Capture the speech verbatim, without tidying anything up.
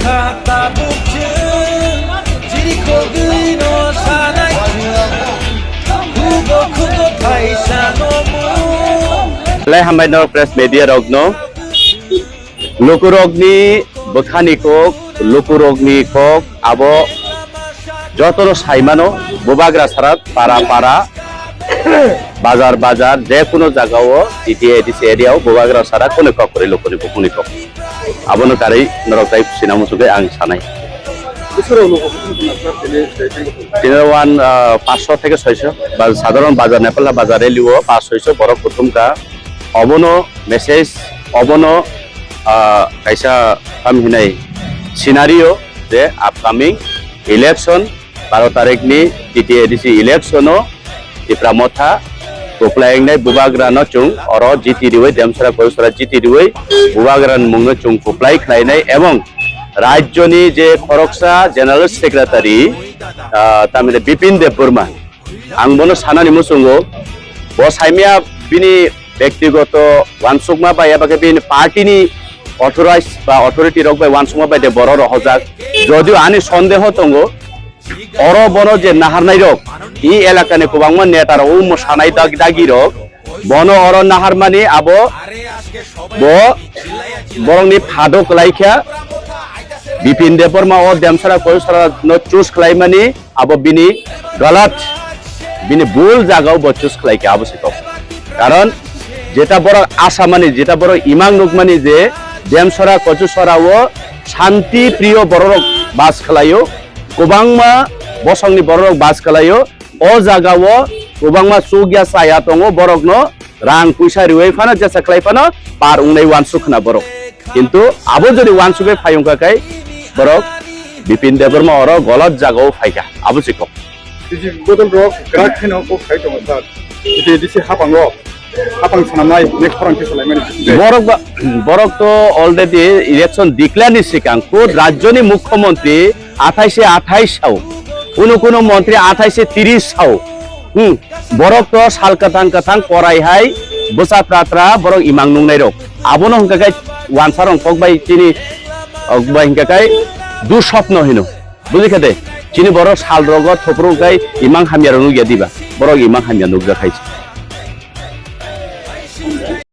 Tabuk chwng chirikhogwino sanai chwng, khugo khugo thaisa no mung. Belai hambai norok press media rokno. Lukurokni bwkhani kok, lukurokni kok abo jotono saimano, bubagra sara para para, bazar bazar, je kuno jagao, G T A D C area o bubagra sara kuni kok kwrwi lukuni bukhukni kok. Abono karwi norok tai sinamo sugwi ang sanai. Tini wan, ah, paanch sho theke soi sho, ba sadharon bazar, Nepal bazar rally o paanch soi sho borok kuthum ka. Obono message, obono, ah, kaisa tam hinai scenario je upcoming election, baro tarikni T T A D C election o Tipra Motha kwplai wngnai bubagrano chwng oro jiti riwi, Demsara Koisora jiti riwi bubagrani mungno chwng kwplai khlainai, ebong rajyoni je khoroksa General Secretary, ah, tamni Bipin Debbarma, ang bono sanani muchungo, bo saimya bini bektigoto wansukma bai eba khe bini party ni authorized ba authority rok bai wansukma bai de borok rohorjak. Jodio ani sondeho tongo, oro bono je naharnai rok, i elakani kwbangma neta rok, o mwsanai dag-, dagi rok, bono oro naharmani abo bo borokni phado kwlai kha. Bipin Debbarma o Demsara Koisora no choose khlaimani abo bini galat, bini bul jagao bo choose khlai kha, abo se kok. Karon jeta borok asamani, jeta borok imang nukmani je Demsara Koisora o shanti priyo bororok bas khlaio, kwbangma bosongni bororok bas khlaio, o jagao kwbangma chukya chaya tongo borokno, rang puisa riwi phano jesa khlai phano par wngnai wansuk khna borok. Kintu abo jodi wansugwi phai wngkha khai borok Bipin Debbarma oro golot jagao phaikha, abo se kok. Tiji bodol rok kwrak kheno kok khai tongo sir. Tiji disi hapango, hapang sanamnai next khorang khe salaimani. Borok ba, borok to already election declare ni sikang khud rajyoni mukhyamantri athais se athais sao, kuno kuno montri athais se tiris sao. Hmm. Borok to sal kwthang kwthang korai hai bwsa pra tra borok imang nungnai rok. Abono hwnkha khe wansa rok kok bai chini, ok bai hwnkha khe duswapno hino. Bujikha de? Chini borok sal rogo thopro kai imang hamya rok nukya diba? Borok imang hamya nukjak hai.